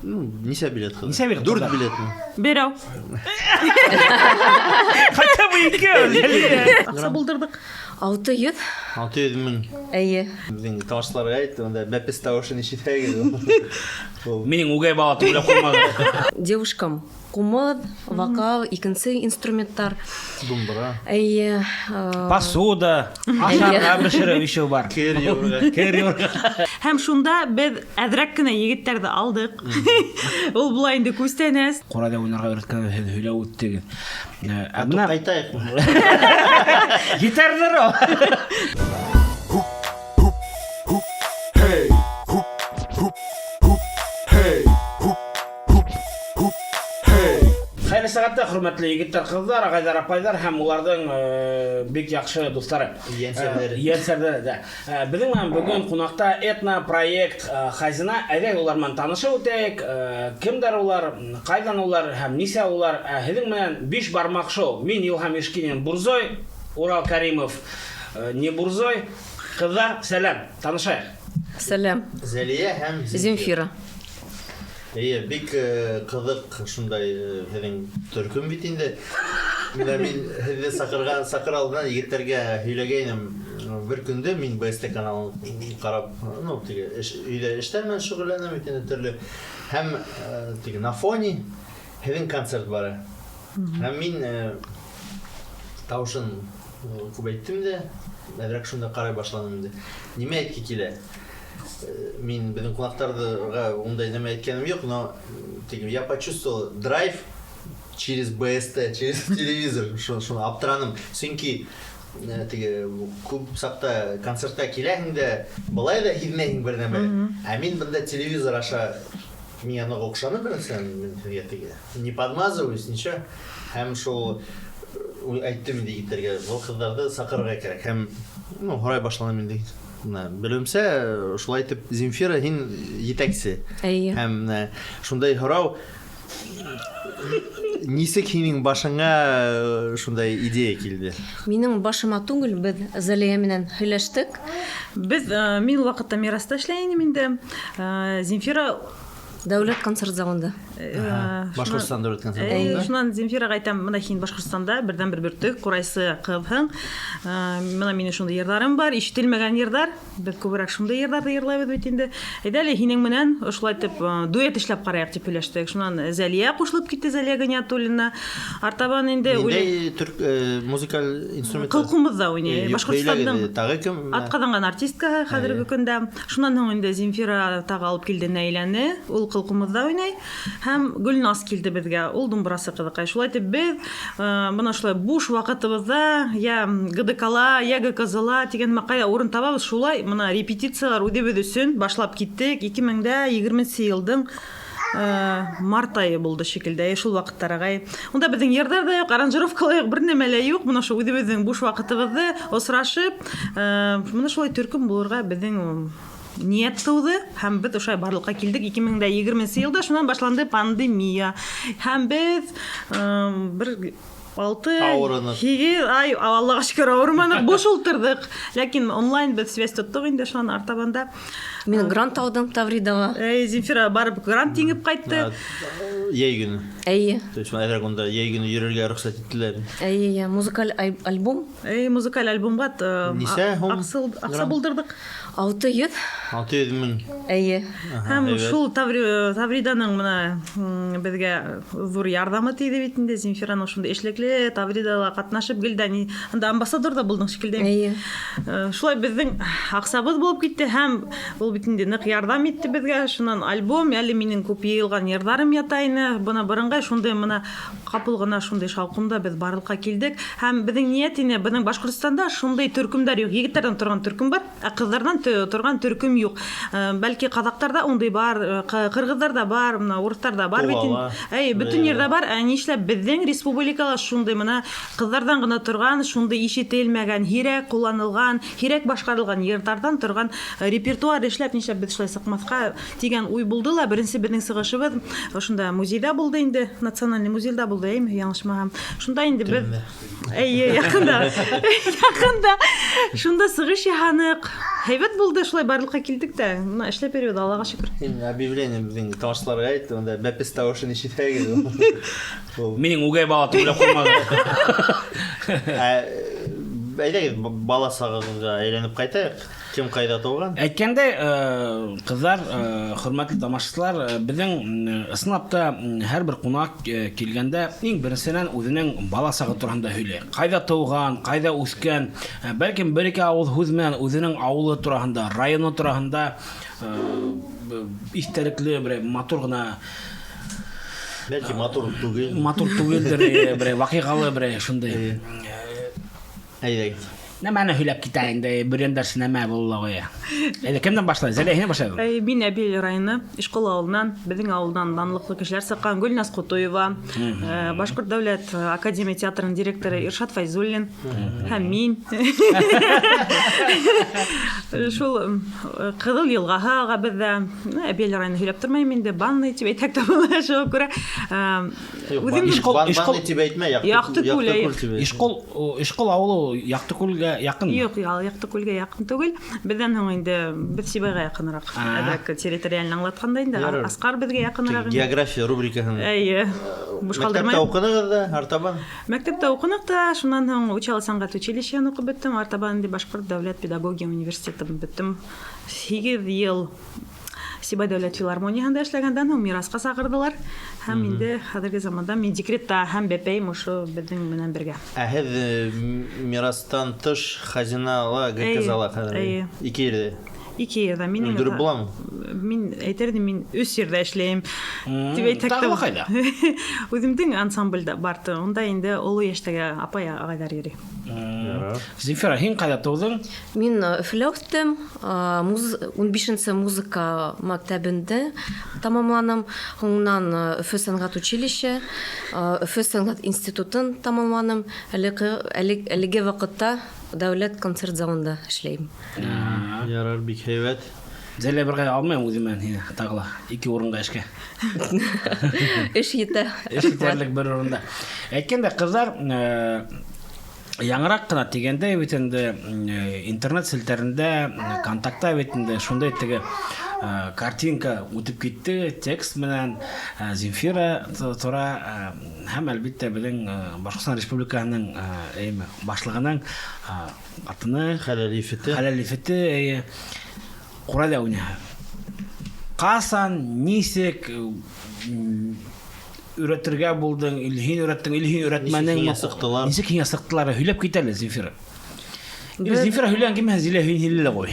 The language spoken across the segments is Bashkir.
Ну, нисә билет? Нисә билет? Дүрт Ҡыҙҙар? билетмы? Берәү. Хотя бы икәү. Аҡса булдырҙыҡ. 600. 600 мең. Эйе. Беҙҙең тамашасыларға әйт, унда бәпес тауышын ишетһәгеҙ. Ул Минең үгәй бала түләп ҡуйманы. Девушкам ҡумыҙ, вокал, икенсе инструменттар. Думбыра. Эйе. Посуда, ашарға бешереү еще бар. Кер йыуырға. Кер йыуырға. Һәм шунда беҙ әҙерәк кенә егеттәрҙе алдыҡ. Ул була инде күстәнәс. Ҡурайҙа уйнарға өйрәткән һеҙ һөйләп үттегеҙ. Ә бына Ҡайтайыҡмы? Етәрҙер ул. Hey, hoop, hoop, hoop, hey, hoop, hoop, hoop, hey. Хәйерле сәғәттә, хөрмәтле егеттәр, ҡыҙҙар, ағайҙар, апайҙар һәм уларҙың бик яҡшы дуҫтары. Йәнсәрҙәре. Йәнсәрҙәре, да. Беҙҙең менән бөгөн ҡунаҡта этно-проект Хазина. Әйҙәгеҙ улар менән танышып үтәйек. Кемдәр улар, ҡайҙан улар һәм нисә улар. Һеҙҙең менән Биш бармаҡ шоу. Мин Илһам Ишкинин Бурзой, Урал Каримов не Бурзой. Ҡыҙҙар, сәләм, танышайыҡ. Сәләм. Зәлиә һәм Земфира. Эйе, бик ҡыҙыҡ шундай һеҙҙең төркөм бит инде. Менә мин һеҙҙе саҡырған, саҡыр алдынан егеттәргә һөйләгәйнем. Бер көндө мин БСТ каналын ҡарап, ну, теге эш, өйҙә эштәр менән шөғөлләнәм бит инде төрлө. Һәм теге на фоне һеҙҙең концерт бара. Һәм мин тауышын күбәйттем дә, әҙерәк шунда ҡарай башланым инде. Нимә әйтке килә? Мин беҙҙең ҡунаҡтарға ундай нәмә әйткәнем юҡ, но теге я почувствовал драйв через БСТ, через телевизор, шуны аптыраным. Сөнки теге күп саҡта концертҡа киләһең дә, былай ҙа һиҙмәйһең бер нәмә. Ә мин бында телевизор аша миңә ныҡ оҡшаны беренсенән, мин һеҙгә теге не подмазываюсь, ничего. Һәм шул әйттем инде егеттәргә, был ҡыҙҙарҙы саҡырырға кәрәк. Һәм, ну, һорай башланым инде. Менә, белеүемсә, шулай итеп Земфира һин етәксе. Эйе. Һәм менә шундай һорау, нисек һинең башыңа шундай идея килде? Минең башыма түгел, беҙ Зәлиә менән һөйләштек. Беҙ, мин ул ваҡытта Мираста эшләй инем инде. Земфира Дәүләт концерт залында. Башҡортостан дәүләт концерт залында. Шунан Земфираға әйтәм, бына һин Башҡортостанда берҙән-бер бөртөк ҡурайсы ҡыҙһың. Бына минең шундай йырҙарым бар, ишетелмәгән йырҙар. Беҙ күберәк шундай йырҙарҙы йырлайбыҙ бит инде. Әйҙә әле һинең менән ошолай итеп дуэт эшләп ҡарайыҡ тип һөйләштек. Шунан Зәлиә ҡушылып китте, Зәлиә Ғиниәтуллина. Артабан инде Ниндәй төрк музыкаль инструмент? Ҡылҡумыҙҙа уйнай. Юҡ, Башҡортостандың һөйләгеҙ, тағы кем? Атҡаҙанған артисткаһы хәҙерге көндә. Шунан һуң инде Земфира тағы алып килде Нәйләне, ул ҡылҡумыҙҙа уйнай. Һәм Гөлназ килде беҙгә, ул думбырасы ҡыҙыҡай. Шулай итеп беҙ бына шулай буш ваҡытыбыҙҙа я ГДК-ла, я ГКЗ-ла тигән ҡайҙа урын табабыҙ, шулай бына репетициялар үҙебеҙ өсөн башлап киттек. Ике мең дә егерменсе йылдың март айы булды шикелле, шул ваҡыттар ағай. Унда беҙҙең йырҙар ҙа юҡ, аранжировка ла юҡ, бер нәмә лә юҡ. Бына ошо үҙебеҙҙең буш ваҡытыбыҙҙы осрашып, бына шулай төркөм булырға беҙҙең ниәт тыуҙы һәм беҙ ошолай барлыҡҡа килдек ике мең дә егерменсе йылда. Шунан башланды пандемия. Һәм беҙ бер алты, Ауырыныҡ. һигеҙ ай, Аллаға шөкөр, ауырманыҡ, буш ултырҙыҡ. Ләкин онлайн беҙ связь тоттоҡ инде шунан артабанда. Мин грант алдым Тавридаға. Эй, Земфира барып грант еңеп ҡайтты. Йәй көнө. Эйе. То есть әҙерәк унда йәй көнө йөрөргә рөхсәт иттеләр. Эйе, музыкаль альбом. Эй, музыкаль альбомға Нисә һум аҡса грант? булдырҙыҡ. 600. 600 мең. Эйе. Һәм әйбәт. шул Тавриданың бына беҙгә ҙур ярҙамы тейҙе бит инде. Земфираның шундай эшлекле Тавридала ҡатнашып гел дә анда амбассадор да булдың шикелле. Эйе. Шулай беҙҙең аҡсабыҙ булып китте һәм ул бит инде ныҡ ярҙам итте беҙгә. Шунан альбом, әле минең күп йыйылған йырҙарым ята ине. Бына бырынғай шундай бына ҡапыл ғына шундай шауҡымда беҙ барлыҡҡа килдек. Һәм беҙҙең ниәт ине, беҙҙең Башҡортостанда шундай төркөмдәр юҡ. Егеттәрҙән торған төркөм бар, ә ҡыҙҙарҙан торған төркөм юҡ. Бәлки ҡаҙаҡтарҙа ундай бар, ҡырғыҙҙарҙа бар, бына урыҫтарҙа бар бит инде. Тувала. Әй, бөтөн ерҙә бар. Ә нишләп беҙҙең республикала шундай бына ҡыҙҙарҙан ғына торған, шундай ишетелмәгән, һирәк ҡулланылған, һирәк башҡарылған йырҙарҙан торған репертуар эшләп Нишләп, нишләп беҙ шулай сыҡмаҫҡа тигән уй булды ла, беренсе беҙҙең сығышыбыҙ ошонда музейҙа булды инде, национальный музейҙа булды, әйме, яңылышмаһам. Шунда инде беҙ Әйе, яҡында. Яҡында. Шунда сығыш яһаныҡ. Һәйбәт булды, шулай барлыҡҡа килдек тә. Бына эшләп йөрөбөҙ, Аллаға шөкөр. Һин объявление беҙҙең тамашасыларға әйт, унда бәпес тауышын ишетһәгеҙ. Ул Минең үгәй бала тип уйлап ҡуймағыҙ. Ә, әйҙәгеҙ бала сағығыҙға әйләнеп ҡайтайыҡ. Кем ҡайҙа тыуған? Әйткәндәй, э, ҡыҙҙар, э, хөрмәтле тамашасылар, э, беҙҙең ысынлап та һәр бер ҡунаҡ килгәндә иң беренсенән үҙенең бала сағы тураһында һөйләй. Ҡайҙа тыуған, ҡайҙа үҫкән, бәлкем бер-ике ауыҙ һүҙ менән үҙенең ауылы тураһында, районы тураһында иҫтәлекле берәй матур ғына Бәлки матур түгел. Матур түгелдер, берәй ваҡиғалы берәй шундай. Әйҙәгеҙ. Нәмәне һөйләп китә инде, бөрйәндәрсе нәмә була ҡуя. Әйҙә, кемдән башлай? Зәлиә, һинән башлайбыҙ. Әй, мин Әбил районы Ишҡол ауылынан, беҙҙең ауылдан данлыҡлы кешеләр сыҡҡан Гөлназ Ҡотоева, Башҡорт дәүләт академия театрының директоры Иршат Фәйзуллин һәм мин. Шул Ҡыҙыл йылғаһы аға беҙҙә. Әбил районы һөйләп тормайым инде, банный тип әйтһәк тә була, шуға күрә. Үҙем Ишҡол тип әйтмә, Яҡты күл, әйе. тип әйт. Ишҡол ауылы Яҡты күлгә яҡынмы? Юҡ, Яҡты күлгә яҡын түгел. Беҙҙән һуң инде беҙ Сибайға яҡыныраҡ. Әҙерәк территориально аңлатҡанда инде Асҡар беҙгә яҡыныраҡ. География рубрикаһын. Әйе. Буш ҡалдырмай. Мәктәптә уҡынығыҙ ҙа, артабан? Мәктәптә уҡыныҡ та, шунан һуң Учалы сәнғәт училищеһын уҡып бөттөм, артабан инде Башҡорт дәүләт педагогия университетын бөттөм. 8 йыл Сибай дәүләт филармонияһында эшләгәндән һуң мирасҡа саҡырҙылар. Һәм инде хәҙерге заманда мин декретта һәм бәпәйем ошо беҙҙең менән бергә. Ә һеҙ мирастан тыш хазинала, ГКЗ-ла хәҙер? Эйе. Ике ерҙә? Ике ерҙә. Минең Өлгөрөп буламы? Мин әйтер инем, мин өс ерҙә эшләйем. Тип әйтһәк Тағы тә ла ҡайҙа? Үҙемдең ансамблдә бар. Унда инде оло йәштәге апай ағайҙар йөрөй. Земфира, һин ҡайҙа тыуҙың? Мин Өфөлә үҫтем. 15-нсе музыка мәктәбендә тамамланым. Һуңынан Өфө сәнғәт училище, Өфө сәнғәт институтын тамамланым. Әлеге ваҡытта дәүләт концерт залында эшләйем. Ярар, бик һәйбәт. Зәлә бер ҡайҙа алмайым үҙем менән һине тағы ла ике урынға эшкә. Эш етә. Эш етерлек бер урында. Әйткәндә, ҡыҙҙар, яңыраҡ ҡына тигәндә бит инде, интернет селтәрендә, контактта бит инде шундай теге, картинка үтеп китте, текст менән, Земфира тора, һәм әлбиттә беҙҙең, Башҡортостан Республикаһының, эйме, башлығының, ҡатыны, Хәләл ефете. Хәләл ефете, эйе, ҡурайҙа уйнай. Ҡасан, нисек, өйрәтергә булдың, или һин өйрәттең, или һин өйрәтмәнең? Нисек һиңә сыҡтылар? Нисек һиңә сыҡтылар? Һөйләп кит әле, Земфира. Или Беҙ Земфира һөйләгән килмәһә, Зилә һин һөйлә лә ҡуй.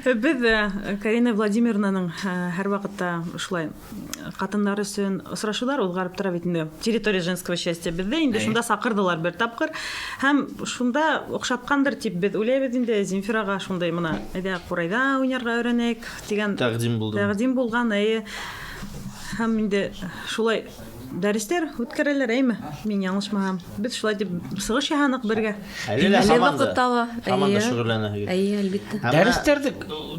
Беҙ Карина Владимировнаның, һәр ваҡытта шулай ҡатындар өсөн осрашыуҙар уҙғарып тора бит инде. Территория женского счастья беҙҙе инде шунда саҡырҙылар бер тапҡыр. Һәм шунда оҡшатҡандыр тип беҙ уйлайбыҙ инде Земфираға шундай бына әйҙә ҡурайҙа уйнарға өйрәнәйек тигән тәҡдим булды. Тәҡдим булған, эйе. Һәм инде шулай дәрестәр үткәрәләр, әйме? Мин яңылышмаһам. Беҙ шулай тип сығыш яһаныҡ бергә. Әле лә Әле һаман да. ваҡытта ла, Һаман да эйе. шөғөлләнәһегеҙ. Эйе, әлбиттә. Һәм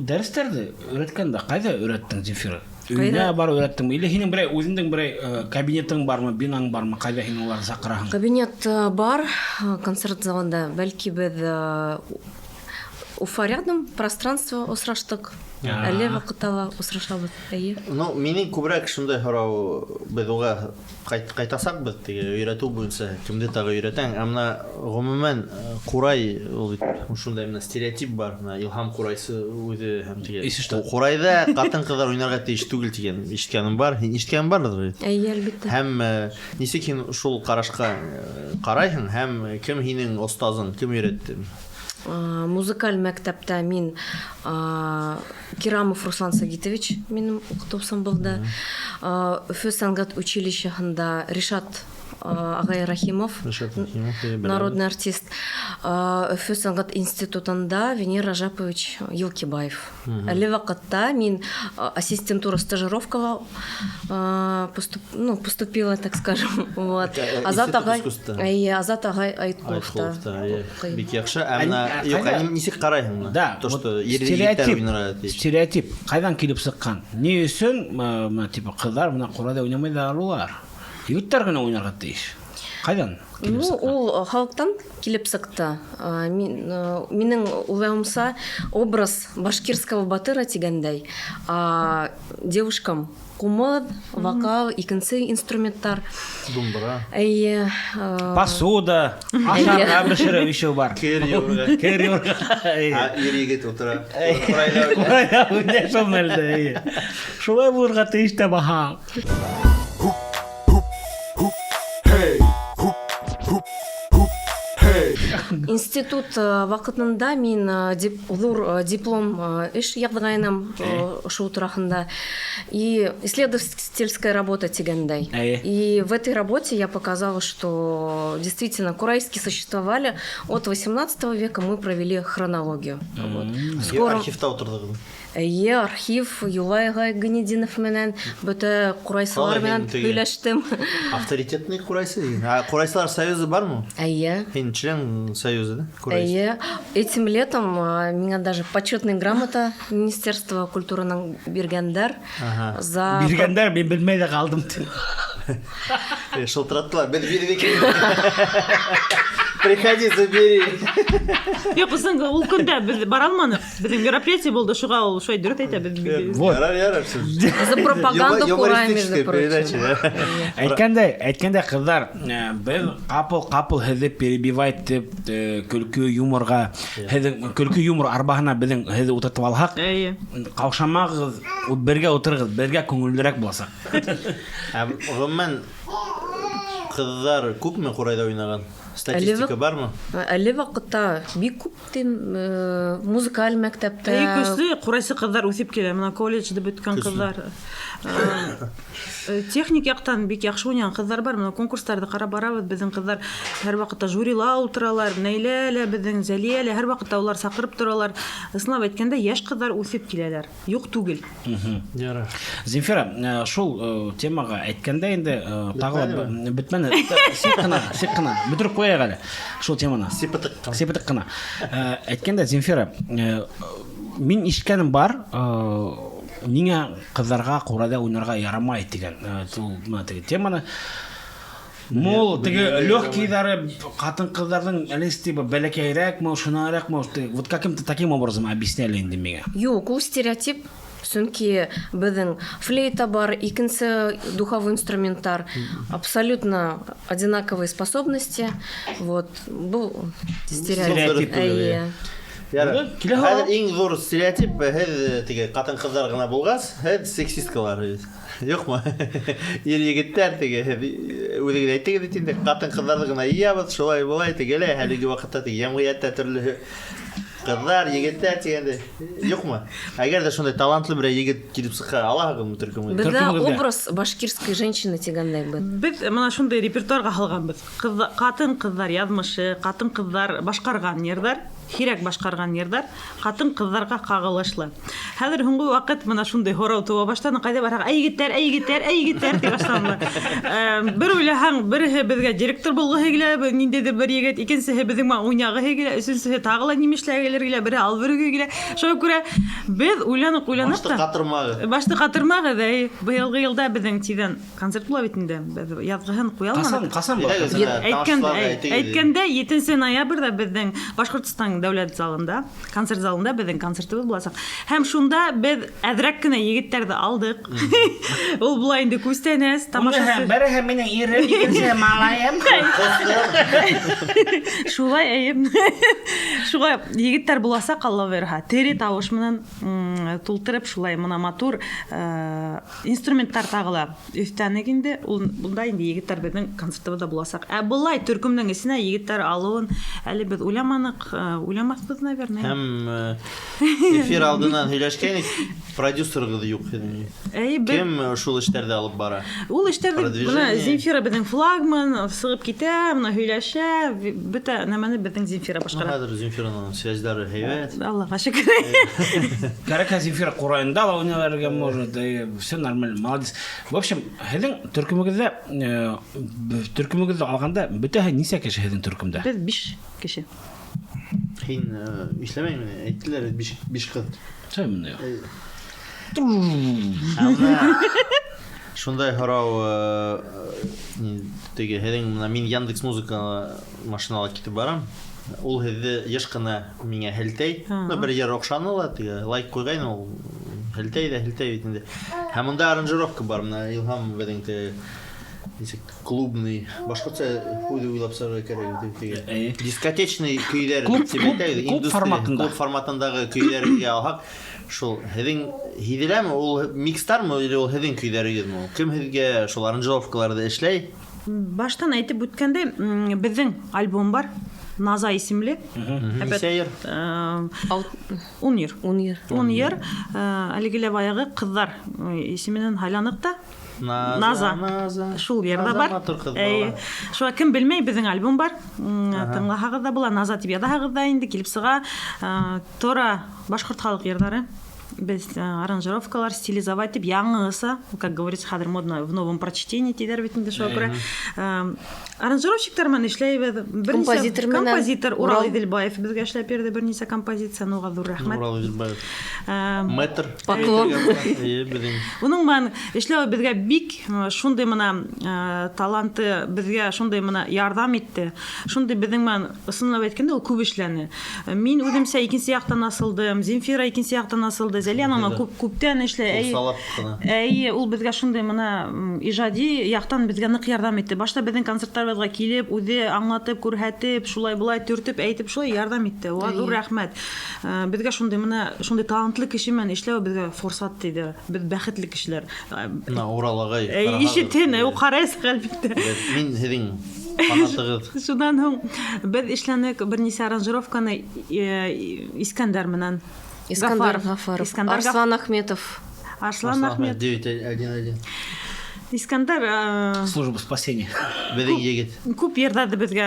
Дәрестәрҙе өйрәткәндә ҡайҙа өйрәттең, Земфира? Ҡайҙа? Өйөнә барып өйрәттеңме? Или һинең берәй үҙеңдең берәй, кабинетың бармы, бинаң бармы? Ҡайҙа һин уларҙы саҡыраһың? Кабинет, бар, концерт залында. Бәлки беҙ, Уфа рядом пространство осраштыҡ. Әле ваҡытта ла осрашабыҙ. Эйе. Ну, минең күберәк шундай һорау, беҙ уға ҡайтасаҡ беҙ теге өйрәтеү буйынса кемде тағы өйрәтәң. Ә бына ғөмүмән, ҡурай ул бит шундай бына стереотип бар, бына Илһам ҡурайсы үҙе һәм теге Ишетте. ҡурайҙа ҡатын-ҡыҙҙар уйнарға тейеш түгел тигән ишеткәнем бар. Һин ишеткәнең барҙыр бит? Эйе, әлбиттә. Һәм, нисек һин шул ҡарашҡа, ҡарайһың һәм кем һинең остазың, кем өйрәтте? Музыкаль мәктәптә мин, Кирамов Руслан Сагитович минең уҡытыусым булды. Өфө сәнғәт училищеһында Ришат ағай Рахимов, Ришат Рахимов, я беләм. Народный артист. Өфө сәнғәт институтында Венер Ражапович Елкибаев. Әле ваҡытта мин ассистентура стажировкаға ну, поступила, так скажем. Вот. Это, Азат Институт ағай, искусства. Әйе, Азат ағай Айткуловта. Айткуловта, иә. Уҡый. Бик яҡшы. Ә мына Ә, юҡ, ҡайҙа? ә нисек ҡарайһың мына? Да, То, вот что ир егеттәр стереотип, уйнарға тейеш. Стереотип ҡайҙан килеп сыҡҡан? Ни өсөн мына типа ҡыҙҙар мына ҡурайҙа уйнамайҙар улар? Егеттәр генә уйнарға тейеш. Ҡайҙан килеп Ну, сыҡҡан? ул халыҡтан килеп сыҡты. Минең уйлауымса, образ башкирского батыра тигәндәй, а девушкам ҡумыҙ, вокал, икенсе инструменттар. Думбыра. Әйе, Посуда, ашарға бешереү еще бар. Кер йыуырға. Кер йыуырға. Әйе. А ир егет ултыра. Ҡурайҙа уйнай. Ҡурайҙа уйнай шул мәлдә, әйе. Шулай булырға тейеш тә баһаң. Hey, hoop, hoop, hoop, hey. Институт ваҡытында мин ҙур диплом эш яҙғайным ошо тураһында. И исследовательская работа тигәндәй. Әйе. И в этой работе я показала, что действительно курайски существовали от 18 века, мы провели хронологию. Вот. В скором Архивта ултырҙығыҙ. Эйе, архив Юлай ағай Гайнетдинов менән бөтә ҡурайсылар Ҡалай менән һин теге? һөйләштем. Авторитетный ҡурайсы тиген. А ҡурайсылар союзы бармы? Эйе. Һин член союза, да? Ҡурайсы. Эйе. Этим летом миңә даже почетный грамота Министерства культурының биргәндәр Ага. за Биргәндәр, мин белмәй ҙә ҡалдым. Шылтыраттылар. Беҙ бирҙек. Приходи, забери. Юҡ, беҙҙең ул көндә беҙ бара алманыҡ. Беҙҙең мероприятие булды, шуға ул шулай дөрөҫ әйтә беҙ. Вот. Ярар, ярар. За пропаганду ҡурай, между Юмористическая прочим. передача, да? Әйткәндәй, ҡыҙҙар, беҙ ҡапыл-ҡапыл һеҙҙе перебивать итеп, көлкө юморға, һеҙҙең көлкө юмор арбаһына беҙҙең һеҙҙе ултыртып алһаҡ, Эйе. ҡаушамағыҙ, бергә ултырығыҙ, беҙгә күңеллерәк буласаҡ. Ә ғөмүмән ҡыҙҙар күпме ҡурайҙа уйнаған? Статистика Әле бармы? Әле ваҡытта бик күп тим, музыкаль мәктәптә. Әй, көслө ҡурайсы ҡыҙҙар үҫеп килә. Мына колледжды бөткән Көслө. ҡыҙҙар. Техник яҡтан бик яҡшы уйнаған ҡыҙҙар бар. Мына конкурстарҙы ҡарап барабыҙ. Беҙҙең ҡыҙҙар һәр ваҡытта жюрила ултыралар. Нәйлә лә, беҙҙең Зәлиә лә һәр ваҡытта улар саҡырып торалар. Ысынлап әйткәндә, йәш ҡыҙҙар үҫеп киләләр. Юҡ түгел. Ярар. Земфира, шул темаға әйткәндә инде, тағы ла бөтмәне. Сиҡ ҡына, сиҡ ҡына. Бөтөрөп ҡуяйыҡ әле шул теманы. Сипытыҡ. Сипытыҡ ҡына. Әйткәндә, Земфира, мин ишеткәнем бар, ниңә ҡыҙҙарға ҡурайҙа уйнарға ярамай тигән, ул мына теге теманы. Мол, теге легкийҙары ҡатын-ҡыҙҙарҙың әле типа бәләкәйерәкме, шунарәкме, вот каким-то таким образом объясняли инде миңә. Юҡ, ул стереотип. Сөнки беҙҙең флейта бар, икенсе духовой инструменттар, абсолютно одинаковые способности. Вот, был стереотип. Стереотип. Эйе. Ярар. Килә Хәҙер иң ҙур стереотип һеҙ теге ҡатын-ҡыҙҙар ғына булғас, һеҙ сексисткалар. Юҡмы? Ир егеттәр теге һеҙ үҙегеҙ әйттегеҙ бит инде, ҡатын-ҡыҙҙарҙы ғына йыябыҙ, шулай былай тегеләй, әлеге ваҡытта теге йәмғиәттә төрлө ҡыҙҙар, егеттәр тигәндә. Юҡмы? Әгәр ҙә шундай талантлы берәй егет килеп сыҡһа, алаһығыҙмы төркөмгә? Беҙҙә Төркөмөгөҙгә. образ башкирской женщины тигәндәй беҙ. Беҙ мына шундай репертуарға һалғанбыҙ. Ҡатын-ҡыҙҙар яҙмышы, ҡатын-ҡыҙҙар башҡарған йырҙар, һирәк башҡарған йырҙар ҡатын-ҡыҙҙарға ҡағылышлы. Хәҙер һуңғы ваҡыт мына шундай һорау тыуа башланы. Ҡайҙа барһаҡ, әй егеттәр, әй егеттәр, әй егеттәр тип башланылар. Бер уйлаһаң, береһе беҙгә директор булғыһы килә, бер ниндәйҙер бер егет, икенсеһе беҙҙең менән уйнағыһы килә, өсөнсөһө тағы ла нимә эшләгеләр килә, береһе алып йөрөгө килә. Шуға күрә беҙ уйланып, уйланып Башты та ҡатырмағыҙ. Башты ҡатырмағыҙ, әй. Быйылғы йылда беҙҙең тиҙҙән концерт була бит инде. Беҙ яҙғыһын ҡуя алманыҡ. Ҡасан, ҡасан була? Әйҙәгеҙ, менә тамашасыларға әйтегеҙ. Әйткәндә, 7 ноябрҙә беҙҙең Башҡортостан дәүләт залында, концерт залында беҙҙең концертыбыҙ буласаҡ. Һәм шунда беҙ әҙерәк кенә егеттәрҙе алдыҡ. Ул була инде күстәнәс, тамашасы. Береһе минең ирем, икенсеһе малайым. Шулай, әйе. Шуға егеттәр буласаҡ, Алла бирһә. Тере тауыш менән, тултырып, шулай мына матур, инструменттар тағы ла өҫтәнек инде. Ул бында инде егеттәр беҙҙең концертыбыҙҙа буласаҡ. Ә былай төркөмдөң эсенә егеттәр алыуын әле беҙ уйламаныҡ. Уйламаҫбыҙ, наверное. Һәм эфир алдынан һөйләшкән идек, продюсерығыҙ юҡ һеҙҙең. Әй, беҙ Кем шул эштәрҙе алып бара? Ул эштәрҙе бына Продвижение. Земфира беҙҙең флагман, сығып китә, бына һөйләшә, бөтә нәмәне беҙҙең Земфира Ну, башҡара. хәҙер Земфираның связьдары һәйбәт. Аллаға шөкөр. Кәрәк Земфира ҡурайында ла уйнарға может, и все нормально, молодец. В общем, һеҙҙең төркөмөгөҙҙә, төркөмөгөҙҙө алғанда бөтәһе нисә кеше һеҙҙең төркөмдә? Беҙ 5 кеше. Һин ишләмәйме? Әйттеләр биш ҡыҙ. Шулай мында юҡ. Ә бына Шундай һорау, теге һеҙҙең бына мин Яндекс Музыка машинала китеп барам. Ул һеҙҙе йыш ҡына миңә һелтәй. Ну, бер йыр оҡшаны ла, теге лайк ҡуйғайны, ул һелтәй ҙә һелтәй бит инде. Һәм унда аранжировка бар, бына Илһам беҙҙең теге нисек клубный, башҡортса һүҙ уйлап сығарырға кәрәк бит теге. Эйе. Дискотечный көйҙәр Клуб- тип клуб- әйтәйек, клуб индустрия, форматында. Клуб форматындағы көйҙәргә алһаҡ, шул һеҙҙең һиҙеләме ул микстармы или ул һеҙҙең көйҙәрегеҙме ул? Кем һеҙгә шул аранжировкаларҙы эшләй? Баштан әйтеп үткәндәй, беҙҙең альбом бар, Наза исемле. Нисә йыр? 10 йыр. 10 йыр. 10 йыр. Әлеге лә баяғы ҡыҙҙар исеменән һайланыҡ та. Наза. Наза. Шул йырҙа Наза бар. матур ҡыҙ Эйе. бала. Шуға кем белмәй, беҙҙең альбом бар. Тыңлаһағыҙ ҙа була, Наза тип яҙаһағыҙ ҙа инде килеп сыға. Тора башҡорт халыҡ йырҙары. Беҙ аранжировкалар стилизовать тип яңыса, как говорится, хәҙер модно в новом прочтении тиҙәр бит инде, шуға күрә. Аранжировщиктар менән эшләйбеҙ. Бер нисә Композитор менән. Композитор Урал Урал. Иделбаев беҙгә эшләп бирҙе бер нисә композицияны, уға ҙур рәхмәт. Урал Иделбаев. Мэтр. Поклон. Эйе, беҙҙең. Уның менән эшләү беҙгә бик шундай мына таланты беҙгә шундай мына ярҙам итте. Шундай беҙҙең менән ысынлап әйткәндә ул күп эшләне. Мин үҙемсә икенсе яҡтан асылдым, Земфира икенсе яҡтан асылды, Зәлиә ана күптән эшләй. Ул Әй, салап ҡына. Әйе, ул беҙгә шундай мына ижади яҡтан беҙгә ныҡ ярҙам итте. Башта беҙҙең концерттарыбыҙға килеп, үҙе аңлатып, күрһәтеп, шулай былай төртөп, әйтеп, шулай ярҙам итте. Уға ҙур рәхмәт. Беҙгә шундай мына шундай талантлы кеше менән эшләү беҙгә форсат тиҙе. Беҙ бәхетле кешеләр. Мына Урал ағай Әй, ҡараһағыҙ, ишетһен, ул ҡарайсыҡ әлбиттә. Мин һеҙҙең фанатығыҙ. Шунан һуң беҙ эшләнек бер нисә аранжировканы, Искәндәр менән. Искандар Гафаров. Гафаров. Искандар Арслан Ахметов. Арслан Ахмет. 911. Искандар, Служба спасения. Беҙҙең егет. Күп ерҙәрҙе беҙгә,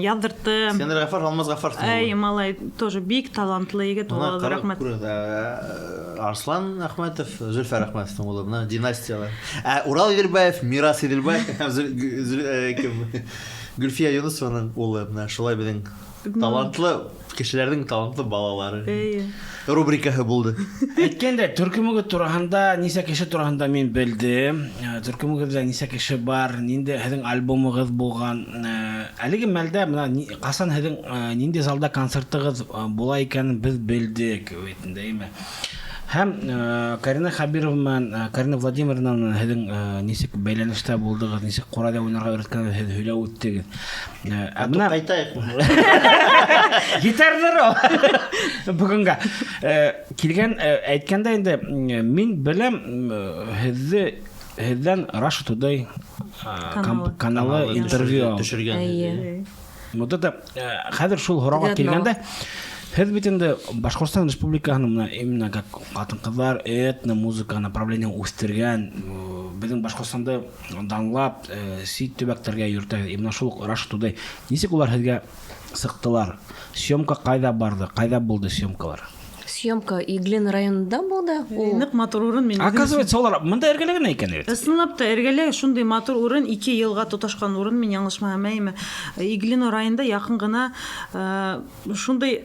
яҙҙыртты. Искандар Гафаров, Алмаз Гафаровтың Әй, улы. малай, тоже бик талантлы егет, Бына уға ҙур ҡарап рәхмәт. күрегеҙ, Арслан Ахметов, Зөлфәр Ахметовтың улы, бына династиялар. Ә Урал Иделбаев, Мирас Иделбаев һәм кем? Гөлфиә Юнусованың улы, бына шулай беҙҙең талантлы кешеләрҙең талантлы балалары. Эйе. Рубрикаһы булды. Әйткәндә, төркөмөгөҙ тураһында, нисә кеше тураһында мин белдем. Төркөмөгөҙҙә нисә кеше бар, ниндәй һеҙҙең альбомығыҙ булған. Әлеге мәлдә бына ҡасан һеҙҙең, ниндәй залда концертығыҙ, була икәнен беҙ белдек бит инде, әйме? Һәм, Карина Хабирова менән, Карина Владимировна менән һеҙҙең, нисек бәйләнештә булдығыҙ, нисек ҡурайҙа уйнарға өйрәткәнегеҙ һеҙ һөйләп үттегеҙ. Ә Бына туҡтайтайыҡмы? Етәрҙер ул. Бөгөнгә. Килгән, әйткәндә инде, мин беләм, һеҙҙән Russia Today, Каналы. каналы Каналы интервью алды. төшөргән. Эйе. Вот это, хәҙер шул һорауға Теге килгәндә, һеҙ бит инде Башҡортостан Республикаһының мына именно как ҡатын-ҡыҙҙар этно-музыка направлениен үҫтергән, беҙҙең Башҡортостанды данлап, сит төбәктәргә йөрөтәгеҙ. Именно шул уҡ Russia Today. Нисек улар һеҙгә сыҡтылар? Съемка ҡайҙа барҙы? Ҡайҙа булды съемкалар? Съемка Иглин районында булды. Эй, Ул ныҡ матур урын мин үҙем Оказывается, улар мында эргәлә генә икән бит. Ысынлап та эргәлә шундай матур урын, 2 йылға тоташҡан урын, мин яңылышмаһам, әйме. Иглин районында яҡын ғына, шундай,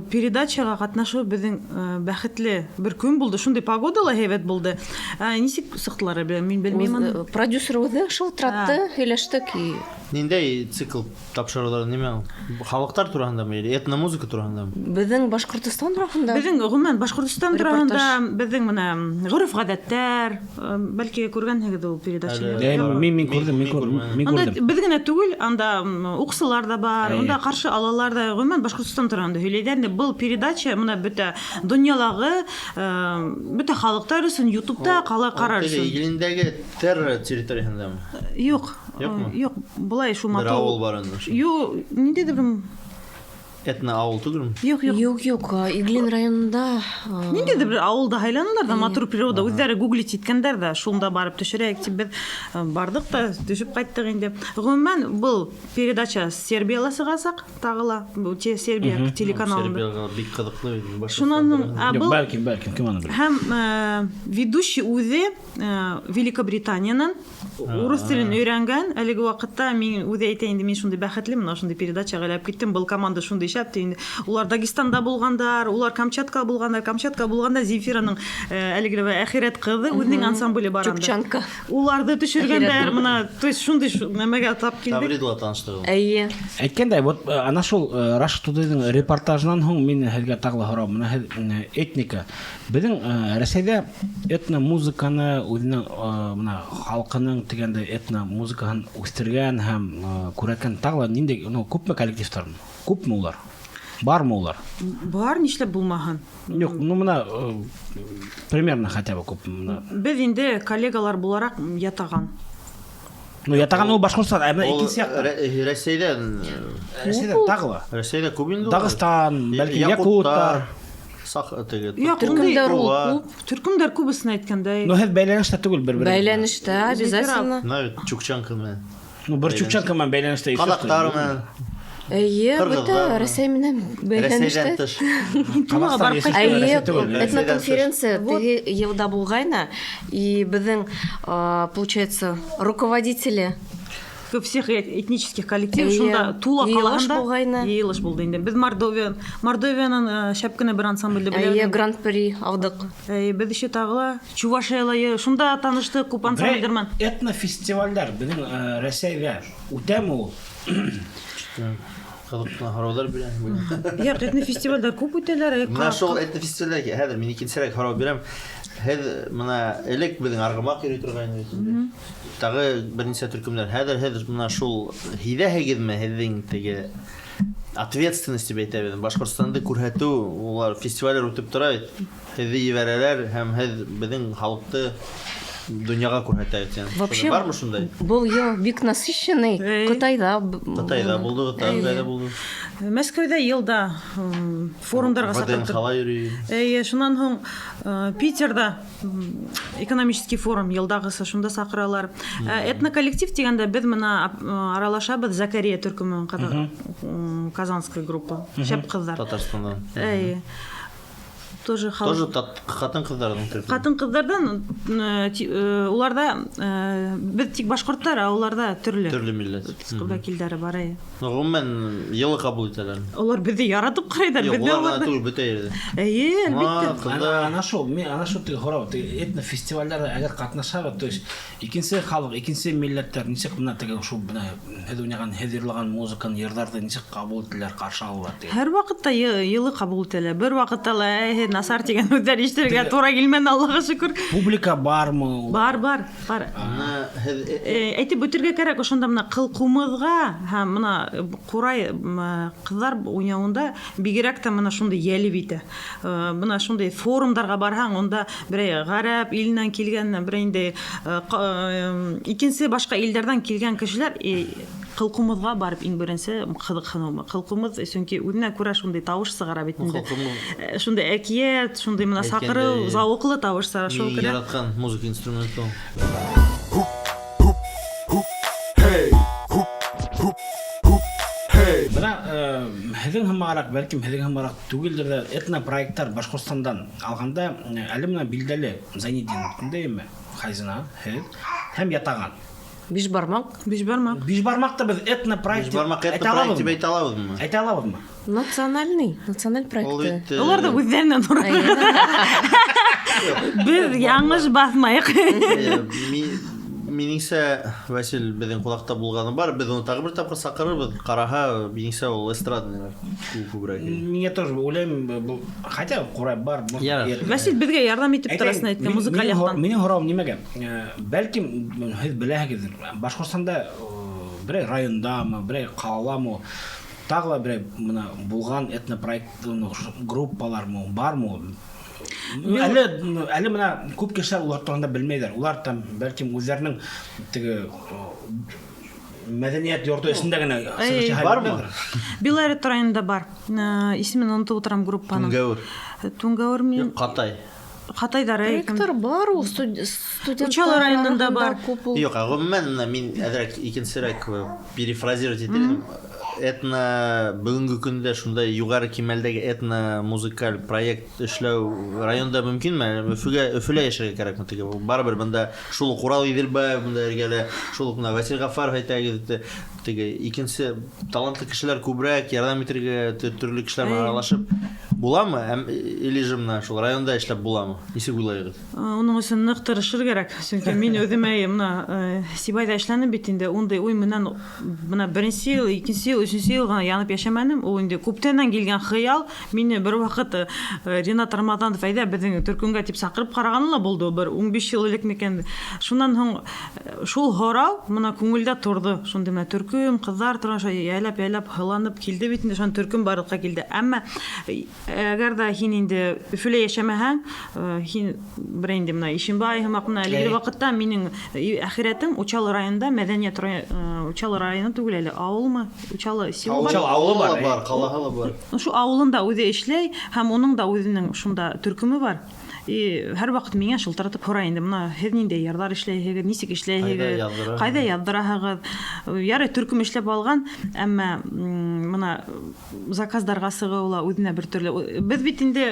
передачаға ҡатнашыу беҙҙең, бәхетле бер көн булды. Шундай погода ла һәйбәт булды. Нисек сыҡтылар, мин белмәйем аны. Продюсер үҙе шылтыратты, һөйләштек и Ниндәй цикл тапшырыуҙар нимә ул? Халыҡтар тураһындамы или этномузыка тураһындамы? Беҙҙең Башҡортостан тураһында. Беҙҙең ғөмүмән Башҡортостан Репортаж. тураһында, беҙҙең бына ғөрөф-ғәҙәттәр, бәлки күргәнһегеҙ ул передачаны. Әле. Мин күрҙем, мин Мин күрмәнем. мин Анда күрҙем. беҙ генә түгел, анда, уҡсылар ҙа бар, Әйе. унда ҡаршы алалар ҙа, ғөмүмән Башҡортостан тураһында һөйләйҙәр. Инде был передача бына бөтә донъялағы, бөтә халыҡтар өсөн YouTube'та ҡала ҡарар Теге өсөн. Иглиндәге Терра территорияһындамы? Юҡ. Юҡмы? Юҡ, былай шул Бер матур. ауыл бар инде шул. Юҡ, ниндәйҙер бер Этно-ауыл түгелме? Юҡ, юҡ. Юҡ, юҡ, Иглин районында. Ниндәйҙер бер ауылда һайланылар ҙа, матур природа, үҙҙәре гуглить иткәндәр ҙә, шунда барып төшөрәйек тип беҙ барҙыҡ та төшөп ҡайттыҡ инде. Ғөмүмән, был передача Сербияла сығасаҡ, тағы ла, был Сербия телеканалында. Сербияға бик ҡыҙыҡлы бит, башҡортостан Шунан һуң, тураһында. Юҡ, был бәлкем, бәлкем, кем аны белә. Һәм ведущий үҙе Великобританиянан урыҫ телен өйрәнгән. Әлеге ваҡытта мин үҙе әйтә инде, мин шундай бәхетле, мына шундай передачаға эләгеп киттем, был команда шундай шәп ти инде. Улар Дагестанда булғандар, улар Камчатка булғандар, Камчатка булғанда Земфираның әлеге лә әхирәт ҡыҙы үҙенең ансамбле бар анда. Чукчанка. Уларҙы төшөргәндәр, Әхирәт. мына, то есть шундай нәмәгә тап килдек. Тавридала таныштығыҙ. Эйе. Әйткәндәй, вот ана шул Рашид Тудыйҙың репортажынан һуң мин һеҙгә тағы ла һорау, мына һеҙ этника. Беҙҙең Рәсәйҙә этномузыканы үҙенең мына халҡының тигәндәй этномузыкаһын үҫтергән һәм күрһәткән тағы ла ниндәй, ну, күпме коллективтар? Күпме улар? Бармы улар? Бар, нишләп булмаһын? Юҡ, ну, мына примерно хотя бы күпме, мына. Беҙ инде коллегалар булараҡ ятаған. Ну, ятаған ул Башҡортостан, ә бына Ул икенсе яҡта. Рәсәйҙән, Рәсәйҙән тағы ла. Рәсәйҙә күп инде ул. Дағыстан, бәлки Якуттар. якуттар. Сах, теге, Юҡ, Төркөмдәр ул Туға. күп. Төркөмдәр күбесен әйткәндәй. Но һеҙ бәйләнештә түгел бер-берегеҙ менән. Бәйләнештә, обязательно. Мына бит Чукчанка менән. Ну, бер Чукчанка менән бәйләнештә естественно. Ҡаҙаҡтар менән. Эйе, Ҡырғыҙҙар бөтә менән. Рәсәй менән бәйләнештә. Рәсәйҙән тыш. Тулаға барып Ҡаҙағстан ҡайттыҡ. Эйе, Рәсәй түгел, этноконференция Вот. теге йылда булғайны, и беҙҙең, получается, руководители всех этнических коллективов Эйе. шунда Тула Йыйылыш ҡалаһында булғайны. йыйылыш булды инде. Беҙ Мордовиянан шәп кенә бер ансамблде Эйе, беләбеҙ. Гран-при алдыҡ. Эйе, беҙ еще тағы ла Чувашияла шунда таныштыҡ күп ансамблдәр менән. Этнофестивальдәр беҙҙең Рәсәйҙә үтәме ул? Ҡыҙыҡ ҡына һорауҙар бирәм. Юҡ, этнофестивальдәр күп үтәләр. Мына шул этнофестивальдәр, хәҙер мин икенсерәк һорау бирәм. Һеҙ мына элек беҙҙең Арғымаҡ йөрөй торғайны бит инде. Тағы бер нисә төркөмдәр. Хәҙер һеҙ мына шул һиҙәһегеҙме һеҙҙең теге ответственность тип әйтәбеҙ. Башҡортостанды күрһәтеү, улар фестивальдәр үтеп тора бит. Һеҙҙе ебәрәләр һәм һеҙ беҙҙең халыҡты донъяға күрһәтәбеҙ. Yani. Вообще, бармы шундай? Был йыл бик насыщенный. Эй. Ҡытайҙа Ҡытайҙа булды, Ҡытайҙа булды. Мәскәүҙә йылда форумдарға ВДНХ саҡыртып. йөрөй. Эйе, шунан һуң Питерҙа экономический форум йылдағыса шунда саҡыралар. Этноколлектив тигәндә беҙ мына аралашабыҙ Закария төркөмө, казанская группа, шәп ҡыҙҙар. Татарстандан. Эйе. Тоже халыҡ. Тоже ҡатын-ҡыҙҙарҙың төркөмө. Ҡатын-ҡыҙҙарҙан уларҙа беҙ тик башҡорттар, ә уларҙа төрлө. Төрлө милләт. Вәкилдәре бар, эйе. Ну, ғөмүмән, йылы ҡабул итәләр. Улар беҙҙе яратып ҡарайҙар, Юҡ, беҙҙе улар ғына уларҙы. түгел, бөтә ерҙә. Эйе, әлбиттә. Ма, ҡыҙҙар. Ана шул, мин ана шул теге һорау, теге этнофестивальдәрҙә әгәр ҡатнашабыҙ, то есть икенсе халыҡ, икенсе милләттәр нисек бына теге шул бына һеҙ уйнаған, һеҙ йырлаған музыканы, йырҙарҙы нисек ҡабул итәләр, ҡаршы алалар тигән. Һәр ваҡытта йылы ҡабул итәләр. Бер ваҡытта ла, эй, насар тигән һүҙҙәр ишетергә Теге тура килмәне, Аллаға шөкөр. Публика бармы ул? Бар, бар, бар. Бына һеҙ, Әйтеп үтергә кәрәк, ошонда бына ҡыл ҡумыҙға һәм бына ҡурай, ҡыҙҙар уйнауында бигерәк тә бына шундай йәлеп итә. Бына шундай форумдарға барһаң, унда берәй ғәрәп иленән килгән, берәй инде икенсе башҡа илдәрҙән килгән кешеләр, ҡыл ҡумыҙға барып иң беренсе ҡыҙыҡһыныу. Ҡыл ҡумыҙ, сөнки үҙенә күрә шундай тауыш сығара бит инде. Ҡыл ҡумыҙ. Шундай әкиәт, шундай бына Әйткәндәй, саҡырыу, зауыҡлы тауыш сығара. Шул Мин күрә. яратҡан музыка инструменты ул. Бына һеҙҙең һымағыраҡ, бәлкем һеҙҙең һымағыраҡ түгелдер ҙә, этнопроекттар Башҡортостандан алғанда, әле бына билдәле Зайнетдинов тиндәйме, Хазина, һеҙ һәм Ятаған. Биш бармаҡ. Биш бармаҡ. Биш бармаҡта беҙ этнопроект Биш бармаҡ әйтә этнопроект алабыҙмы? тип әйтә алабыҙмы? Әйтә алабыҙмы? Национальный, националь Ул проекты. бит Улар ҙа үҙҙәренән ура. Әйе. Беҙ яңыш баҫмайыҡ. Минеңсә, Васил беҙҙең ҡунаҡта булғаны бар, беҙ уны тағы бер тапҡыр саҡырырбыҙ. Ҡараһа, минеңсә, ул эстрадныйҙар күберәк. Миңә тоже уйлайым, был, хотя ҡурай бар, может, Ярар. Васил беҙгә ярҙам итеп Әйтәйем, торасын әйткән, музыкаль яҡтан. минең һорауым нимәгә? Бәлкем, һеҙ беләһегеҙҙер, Башҡортостанда берәй райондамы, берәй ҡалаламы, тағы ла берәй бына булған этнопроект, ну, группалармы, бармы? Әле бына күп кешеләр улар тураһында белмәйҙәр. Улар там бәлкем үҙҙәренең теге, Мәҙәниәт йорто эсендә генә Эй, сығыш яһай бармы? белмәйҙер. Белорет районында бар. Исемен онотоп ултырам группаның. Түңгәүер. Түңгәүер мин Юҡ, Ҡатай. Ҡатайҙар, әй, кем? Проекттар бар ул студенттар Учалы районында араһында бар. күп ул. Юҡ, ә ғөмүмән, менә мин әҙерәк икенсерәк перефразировать итер инем. Этно бөгөнгө көндә шундай юғары кимәлдәге этно музыкаль проект эшләү районда мөмкинме? Өфөгә, Өфөлә йәшәргә кәрәкме теге? Барыбер бында шул уҡ Урал Иҙелбаев бында эргәлә, шул уҡ бына Васил Ғафаров әйтәгеҙ, теге икенсе талантлы кешеләр күберәк ярҙам итергә төрлө кешеләр менән аралашып буламы? Әм, или же бына шул районда эшләп буламы? Нисек уйлайһығыҙ? Уның өсөн ныҡ тырышыр кәрәк. Сөнки мин үҙем әй, бына Сибайҙа эшләнем бит инде, ундай уй менән бына беренсе йыл, икенсе йыл, өсөнсө йыл ғына янып йәшәмәнем. Ул инде күптәннән килгән хыял. Мине бер ваҡыт Ринат Рамаҙанов әйҙә беҙҙең төркөмгә тип саҡырып ҡарағаны ла булды, бер 15 йыл элек микән. Шунан һуң шул һорау бына күңелдә торҙо. Шундай менә төркөм, ҡыҙҙар торған, шулай яйлап-яйлап һыланып килде бит инде, шунан төркөм барлыҡҡа килде. Әммә әгәр ҙә һин инде Өфөлә йәшәмәһәң, һин бер инде бына Ишембай һымаҡ менә әлеге ваҡытта минең әхирәтем Учалы районында мәҙәниәт Учалы районы түгел әле, ауылмы? Учалы село бар. Учалы ауылы бар, Ауылы бар, ҡалаһы ла бар. Ошо ауылында үҙе эшләй һәм уның да үҙенең шунда төркөмө бар. И һәр ваҡыт миңә шылтыратып һорай инде, бына һеҙ ниндәй йырҙар эшләйһегеҙ, нисек эшләйһегеҙ, Ҡайҙа яҙҙыраһығыҙ? ҡайҙа яҙҙыраһығыҙ? Ярай төркөм эшләп алған, әммә бына заказдарға сығыу ла үҙенә бер төрлө. Беҙ бит инде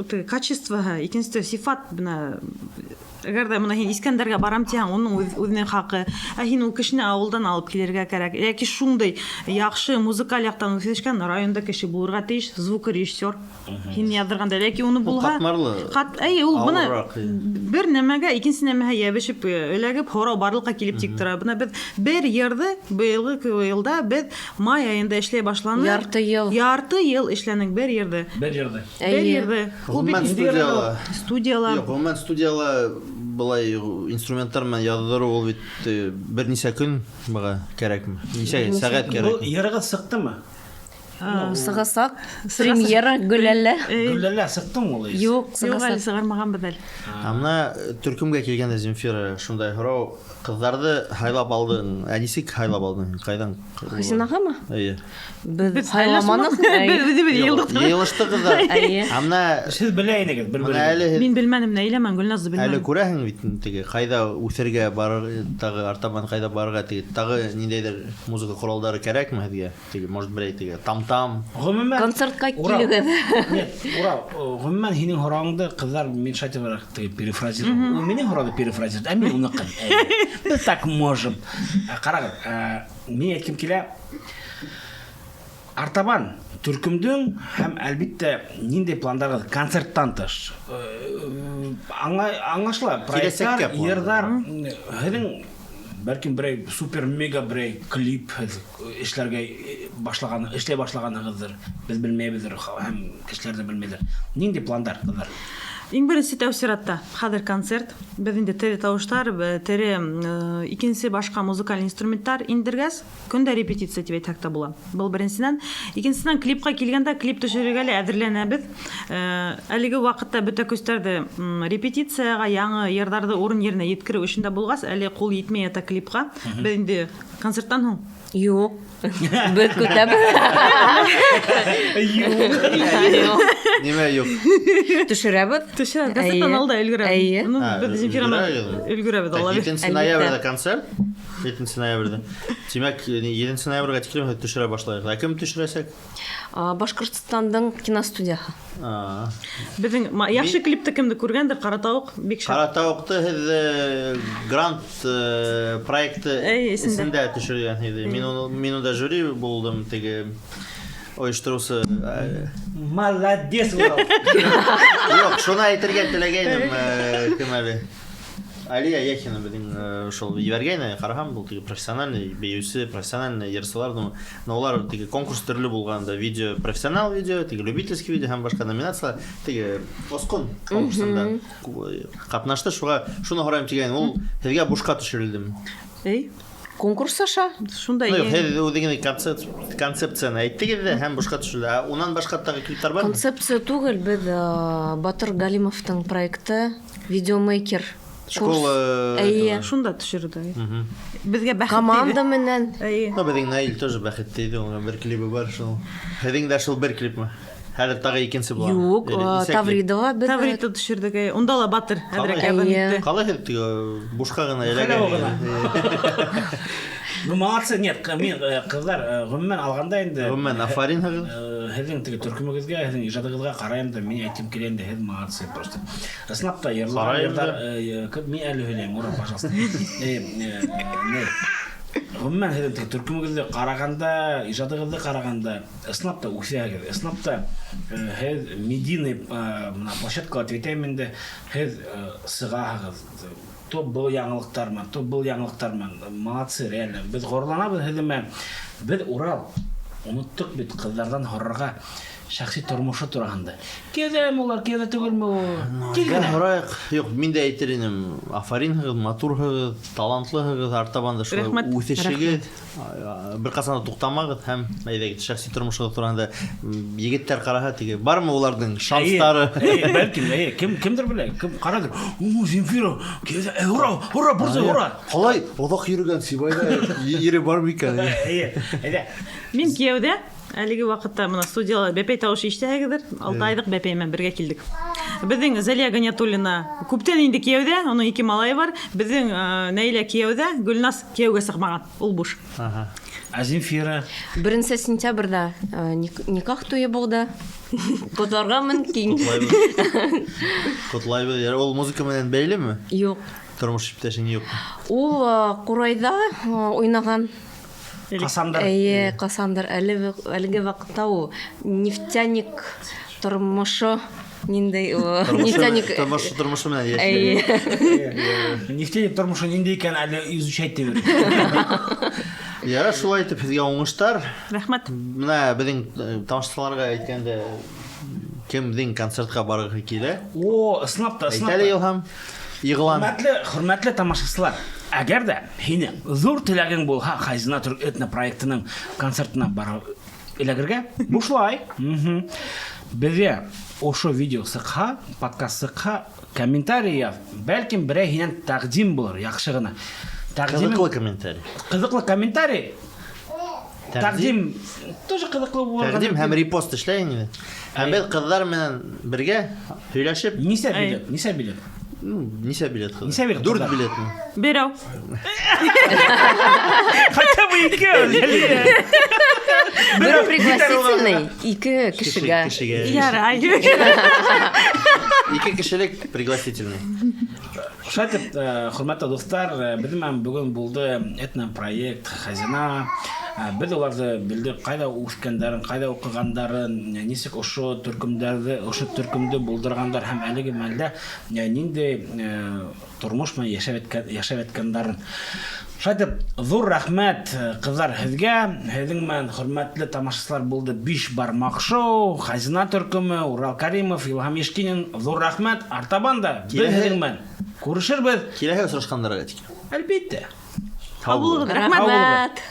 теге качествоһы, икенсе сифат, бына әгәр ҙә бына һин Искәндәргә барам тиһәң, уның үҙенең хаҡы. Ә һин ул кешене ауылдан алып килергә кәрәк. Йәки шундай яҡшы музыкаль яҡтан үҫешкән районда кеше булырға тейеш, звукорежиссер. Һин яҙҙырғанда, ләкин уны Ул булһа ҡатмарлы. Ҡат, әй, ул бына Ауырыраҡ, әй. бер нәмәгә, икенсе нәмәгә йәбешеп, эләгеп, һорау барлыҡҡа килеп тик тора. Бына беҙ бер йырҙы быйылғы йылда беҙ май айында эшләй башланыҡ. Ярты йыл. Ярты йыл эшләнек бер йырҙы. Бер йырҙы. Бер Әйе. йырҙы. Ул бит Ғөмүмән инде студияла. Студияла. Юҡ, ғөмүмән студияла былай инструменттар менән яҙҙырыу ул бит бер нисә көн быға кәрәкме? Нисә сәғәт Был кәрәкме? йырығыҙ сыҡтымы? Сығасаҡ. Премьера Гөләлә. Гөләлә сыҡтымы ул? Юҡ, Юҡ, әле сығасаҡ. сығармағанбыҙ әле. Ә бына төркөмгә килгәндә, Земфира, шундай һорау, ҡыҙҙарҙы һайлап алдың, ә нисек һайлап алдың? Ҡайҙан? Хазинағамы? Эйе. Беҙ Беҙ һайламаныҡ. Беҙ үҙебеҙ Юҡ, йыйылдыҡ. Йыйылыштығыҙ ҙа. Эйе. Ә бына Һеҙ белә инегеҙ, бер бына әле һеҙ Мин белмәнем, Наилә менән Гөлназды Әле белмәнем. күрәһең бит теге ҡайҙа үҫергә барыр, тағы артабан ҡайҙа барырға, теге тағы ниндәйҙер музыка ҡоралдары кәрәкме һеҙгә? Теге, может, берәй теге там-там. Ғөмүмән, Концертҡа Урал. килегеҙ. Нет, Урал, ғөмүмән һинең һорауыңды ҡыҙҙар мин шайтыбыраҡ теге перефразировал. Ул минең һорауҙы перефразировал, ә мин уныҡын. Беҙ так можем. Ҡарағыҙ, мин әйткем килә, артабан төркөмдөң һәм әлбиттә ниндәй пландарығыҙ концерттан тыш? Аңлашыла, проекттар, Киләсәккә план. йырҙар, һеҙҙең бәлкем берәй супер-мега берәй клип һеҙ эшләргә башлаған, эшләй башлағанығыҙҙыр. Беҙ белмәйбеҙҙер һәм кешеләр ҙә белмәйҙер. Ниндәй пландар, ҡыҙҙар? Иң беренсе тәү сиратта хәҙер концерт. Беҙ инде тере тауыштар, тере, икенсе башҡа музыкаль инструменттар индергәс, көндә репетиция тип әйтһәк тә була. Был беренсенән. Икенсенән клипҡа килгәндә клип төшөрөргә лә әҙерләнәбеҙ. Әлеге ваҡытта бөтә көстәрҙе, репетицияға, яңы йырҙарҙы урын еренә еткереү эшендә булғас, әле ҡул етмәй ята клипҡа. Беҙ инде концерттан һуң. Юҡ. Беҙ көтәбеҙ. Юҡ. Нимә юҡ? Төшөрәбеҙ. Төшә, концерттан Әйе. алда өлгөрәбеҙ. Әйе. Ну, А, беҙ Земфира менән өлгөрәбеҙ. өлгөрәбеҙ, Так, Алла бирһә. 7 ноябрҙә концерт. 7 ноябрҙә. Тимәк, 7 ноябргә тиклем төшөрә башлайыҡ. Ә кем төшөрәсәк? Башҡортостандың киностудияһы. Беҙҙең яҡшы клипты кемде күргәндер, Ҡара тауыҡ бик шәп. Ҡара тауыҡты һеҙ грант проекты Әй, эсендә. эсендә төшөргән ине. Мин унда жюри булдым, теге ойоштороусы. Молодец, Урал. Юҡ, шуны әйтергә теләгәйнем, кем әле? Алия Яхина беҙҙең шул ебәргәйне, ҡараһам, был теге профессиональный бейеүсе, профессиональный йырсылар, но улар теге конкурс төрлө булғанда, видео, профессионал видео, теге любительский видео һәм башҡа номинациялар, теге Осҡон конкурсында ҡатнашты, шуға шуны һорайым тигән, ул һеҙгә бушҡа төшөрөлдөме? Эй. Конкурс аша? Шундай. Юҡ, һеҙ үҙегеҙҙең концепцияны әйттегеҙ ҙә һәм бушҡа төшөрөлдө. Ә унан башҡа тағы клиптар бармы? Концепция түгел, беҙ Батыр Галимовтың проекты видеомейкер. Школа. Әйе. Этого. Шунда төшөрҙө. Беҙгә бәхет Команда тейҙе. менән. Эйе. Ну, беҙҙең Наил тоже бәхет тейҙе, уның бер клибы бар шул. Һеҙҙең дә шул бер клипмы? Хәҙер тағы икенсе була. Юҡ, Или нисә клип? Тавридала беҙ Таврита төшөрҙөк. Эйе. Унда ла Батыр әҙерәк Ҡалай? ярҙам Эйе. итте. Ҡалай һеҙ теге бушҡа ғына эләгә. Халява ғына. Ну, молодцы, нет, мин ҡыҙҙар, ғөмүмән алғанда инде Ғөмүмән, афарин һығыҙ. Һеҙҙең теге төркөмөгөҙгә, һеҙҙең ижадығыҙға ҡарайым да, мин әйтем килә инде, һеҙ молодцы просто. Ысынлап та йырлаған Ҡарайым йырҙар, да. Мин әле һөйләйем, ура, пожалуйста. Не, ғөмүмән һеҙҙең теге төркөмөгөҙҙө ҡарағанда, ижадығыҙҙы ҡарағанда, ысынлап та үҫәһегеҙ, ысынлап та һеҙ медийный бына площадкала тип әйтәйем инде, һеҙ сығаһығыҙ. То был яңылыҡтар менән, то был яңылыҡтар менән. Молодцы, реально. Беҙ ғорурланабыҙ һеҙҙең менән. Беҙ Урал оноттоҡ бит ҡыҙҙарҙан һорарға шәхси тормошо тураһында. Кейәүҙәме улар, кейәүҙә түгелме ул? Кил Гә генә. һорайыҡ. Юҡ, мин дә әйтер инем, афарин һығыҙ, матурһығыҙ, талантлыһығыҙ, артабан да шулай Рәхмәт. үҫешегеҙ. Бер ҡасан да туҡтамағыҙ һәм әйҙәгеҙ шәхси тормошоғоҙ тураһында егеттәр ҡараһа теге, бармы уларҙың шанстары? Эйе, эйе, бәлкем, эйе, кем кемдер белә, кем ҡарайҙыр. О, Земфира, кейәүҙә, ура, ура, бурза, ура. Ҡалай оҙаҡ йөрөгән Сибайҙа ире бар микән? Эйе, әйҙә. Мин кейәүҙә әлеге ваҡытта бына студияла бәпәй тауышы ишетәһегеҙҙер. 6 айлыҡ бәпәй менән бергә килдек. Беҙҙең Зәлиә Ғиниәтуллина күптән инде кейәүҙә, уның 2 малайы бар. Беҙҙең Наилә кейәүҙә, Гөлназ кейәүгә сыҡмаған, ул буш. Аһа. Ә Земфира? 1 сентябрҙә никах туйы булды. Ҡотларға мөмкин. Ҡотлайбыҙ. Ҡотлайбыҙ. Йә, ул музыка менән бәйлеме? Юҡ. Тормош иптәшең юҡ. Ул ҡурайҙа уйнаған. Ҡасандыр. Эйе, ҡасандыр. Әлеге ваҡытта ул нефтяник тормошо ниндәй, Тормошо нефтяник тормошо менән йәшәй. Эйе. Нефтяник тормошо ниндәй икән әле изучать тип. Яра, шулай итеп һеҙгә уңыштар. Рәхмәт. Бына беҙҙең тамашасыларға әйткәндә, кемдең концертҡа барғыһы килә? О, ысынлап та, ысынлап Әйт әле, та. Илһам. Иғлан. Хөрмәтле, хөрмәтле тамашасылар, әгәр ҙә һинең ҙур теләгең булһа, Хазина төрк этно проектының концертына барып эләгергә, бушлай. Беҙгә ошо видео сыҡһа, подкаст сыҡһа, комментарий яҙ. Бәлкем берәй һинән тәҡдим булыр, яҡшы ғына. Тәҡдимен Ҡыҙыҡлы комментарий. Ҡыҙыҡлы комментарий. Тәҡдим тоже ҡыҙыҡлы булырға Тәҡдим мөмкин. һәм репост эшләй инде. Һәм беҙ ҡыҙҙар менән бергә һөйләшеп. Нисә Әй. билет? Нисә билет? Ну, нисә билет ҡыҙҙар? Нисә билет Дүрт ҡыҙҙар? билетме? Берәү. Хотя бы икәү. Бер пригласительный ике кешегә. Кешегә. Ярай. Ике кешелек пригласительный. Шулай итеп, хөрмәтле дуҫтар, беҙҙең менән бөгөн булды этнопроект Хазина. Беҙ уларҙы белдек, ҡайҙа үҫкәндәрен, ҡайҙа уҡығандарын, нисек ошо төркөмдәрҙе, ошо төркөмдө булдырғандар һәм әлеге мәлдә ниндәй тормош менән йәшәп әткәндәрен. Шулай итеп, ҙур рәхмәт, ҡыҙҙар, һеҙгә. Һеҙҙең менән хөрмәтле тамашасылар булды Биш бармаҡ шоу, Хазина төркөмө, Урал Каримов, Илһам Ишкинин. Ҙур рәхмәт. Артабан да беҙ Киләһе һеҙҙең менән күрешербеҙ. Киләһе осрашҡандарға тиклем. Әлбиттә. Һау булығыҙ. Рәхмәт. Рәхмәт.